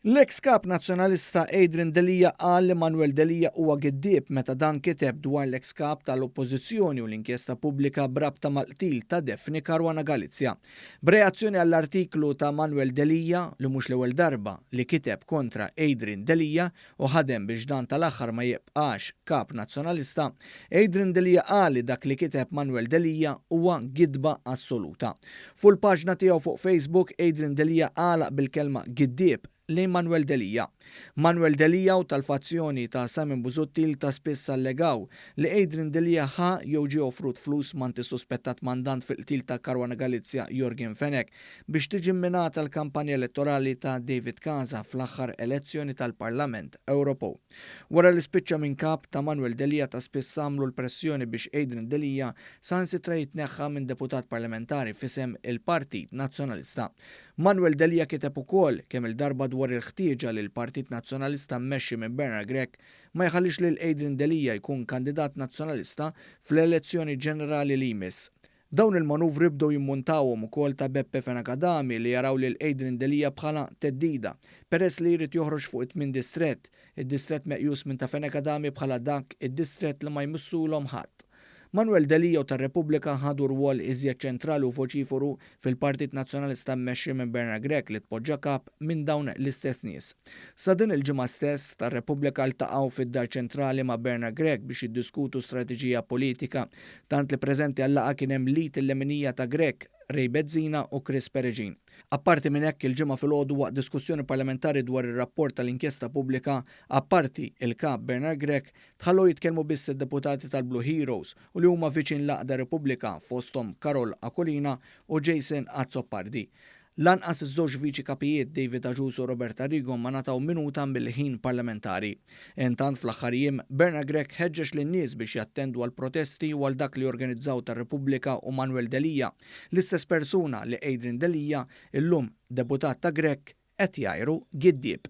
L-eks Kap Nazzjonalista Adrian Delia qal li Manuel Delia huwa giddieb meta dan kiteb dwar l-eks Kap tal-Oppożizzjoni u l-inkjesta pubblika b'rabta mal-qtil ta' Daphne Caruana Galizia. B'reazzjoni għall-artiklu ta' Manuel Delia, li mhux l-ewwel darba li kiteb kontra Adrian Delia u ħadem biex dan tal-aħħar ma jibqax Kap Nazzjonalista, Adrian Delia qal li dak li kiteb Manuel Delia huwa gidba assoluta. Fuq il-paġna tiegħu fuq Facebook, Adrian Delia għalaq bil-kelma giddieb lejn Manuel Delia. Manuel Delia u tal-fazzjoni ta' Simon Busuttil ta' spiss allegaw li Adrian Delia ħa jew ġie offrut flus m'għand is-suspettat mandant fil-qtil ta' Caruana Galizia Yorgen Fenech biex tiġi mminata l-kampanja elettorali ta' David Casa fl-aħħar elezzjoni tal-Parlament Ewropew. Wara li spiċċa minn kap ta' Manuel Delia ta' spiss għamlu l-pressjoni biex Adrian Delia saħansitra jitneħħa minn deputat parlamentari f'isem il-Partit Nazzjonalista. Manuel Delia kiteb ukoll kemm-il darba dwar il-ħtieġa li l-Partit Nazzjonalista mmexxi minn Bernard Grech ma jħallix lil Adrian Delia jkun kandidat Nazzjonalista fl-elezzjoni ġenerali li jmiss. Dawn il-manuvri bdew jimmuntawhom ukoll ta' Beppe Fenech Adami li jaraw lil Adrian Delia bħala theddida, peress li jrid joħroġ fuq it-tmien distrett, id-distrett meqjus minn ta' Fenech Adami bħala dak id-distrett li ma jmissulhom ħadd. Manuel Delia u tar-Repubblika ħadu rwol iżjed ċentrali u voċiferu fil-Partit Nazzjonalista mmexxi minn Bernard Grech li tpoġġa kap minn dawn l-istess nies. Sa din il-ġimgħa stess, tar-Repubblika ltaqgħu fid-Dar Ċentrali ma' Bernard Grech biex jiddiskutu strateġija politika Tant li preżenti għal-laqgħa kien hemm l-id il-leminija ta' Grech, Ray Bezzina u Chris Peregin. Apparti minn hekk, il-Ġimgħa filgħodu waqt diskussjoni parlamentari dwar ir-rapport tal-inkjesta pubblika, apparti il-Kap Bernard Grech, tħallew jitkellmu biss id-deputati tal-Blue Heroes u li huma viċin l-għaqda Repubblika fosthom Karol Aquilina u Jason Azzopardi. Lanqas iż-żewġ Viċi Kapijiet David Agius u Robert Arrigo ma ngħataw minuta mill-ħin parlamentari. Intant fl-aħħar jiem, Bernard Grech ħeġġeġ lin-nies biex jattendu għall-protesti u għal dak li jorganizzaw ta' Repubblika u Manuel Delia, l-istess persuna li Adrian Delia, illum deputat ta' Grech, qed jgħajru giddieb.